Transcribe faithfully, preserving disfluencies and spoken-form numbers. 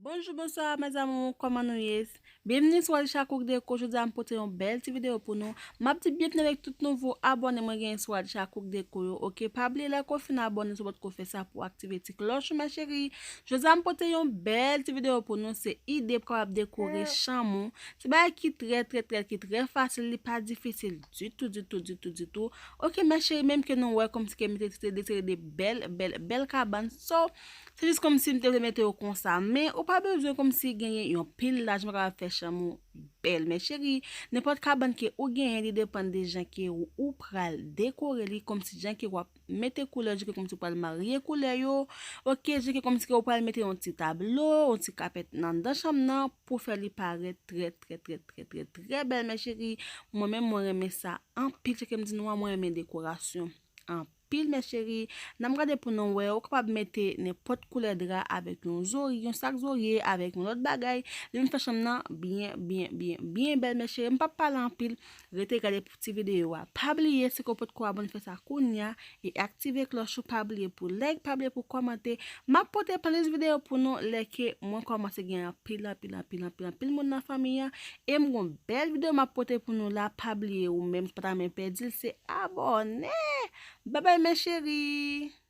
Bonjou, bonswa, mes amours, kòman nou ye? Byenvini sou Alisha Cook Deco. Jodi a m pote yon bèl ti videyo pou nou. M ap di byenvini avèk tout nouvo abòne mwen genyen sou Alisha Cook Deco yo. Oke, pa bliye lè ke w fin abòne, si w potko fè sa, pou w aktive ti klòch ou, mes chéries. Jodi a m pote yon bèl ti videyo pou nou, se ide pou kapab dekore chanm ou. Se bagay ki trè, trè, trè, ki trè fasil, li pa difisil ditou, ditou, ditou, ditou. Oke, mes chéries, menm ke nou wè kòmsi ke m te, te desere de bèl, bèl, bèl kabann. So, se jis kòmsi m te vle mete yo konsa. Men ou pa bezwen kòmsi genyen yon pil lajan pou kapab fè chanm ou bèl, mes chéries. Nenpòt kabann ke ou genyen, li depann de jan ke ou, ou pral dekore li, kòmsi jan ke w ap mete koulè, jan ke kòmsi w pral marye koulè yo. Oke, jan ke kòmsi ke w pral mete yon ti tablo, yon ti kapèt nan, nan chanm nan pou fè li parèt trè, trè, trè, trè, trè, trè bèl, mes chéries. Mwen menm, mwen renmen sa anpil. Jan ke m di nou an, mwen renmen dekorasyon anpil, mes chéries. N ap gade pou nou wè, ou kapab mete nenpòt koulè dra avèk yon zori, yon sak zorye, avèk yon lòt bagay. Li vin fè chanm nan byen, byen, byen, byen bèl, mes chéries. M p ap pale anpil, rete gade pou ti videyo a. Pa bliye, si ke w potko abòne, fè sa kounye a e aktive klòch ou. Pa bliye pou like, pa bliye pou kòmante. M ap pote plis videyo pou nou lè ke mwen kòmanse gen anpil, anpil, anpil, anpil, anpil moun nan fanmi an. E m gon bèl videyo m ap pote pou nou la. Pa bliye, ou menm, pa ta men pèdi l, se abòne. Babay, mes chéries.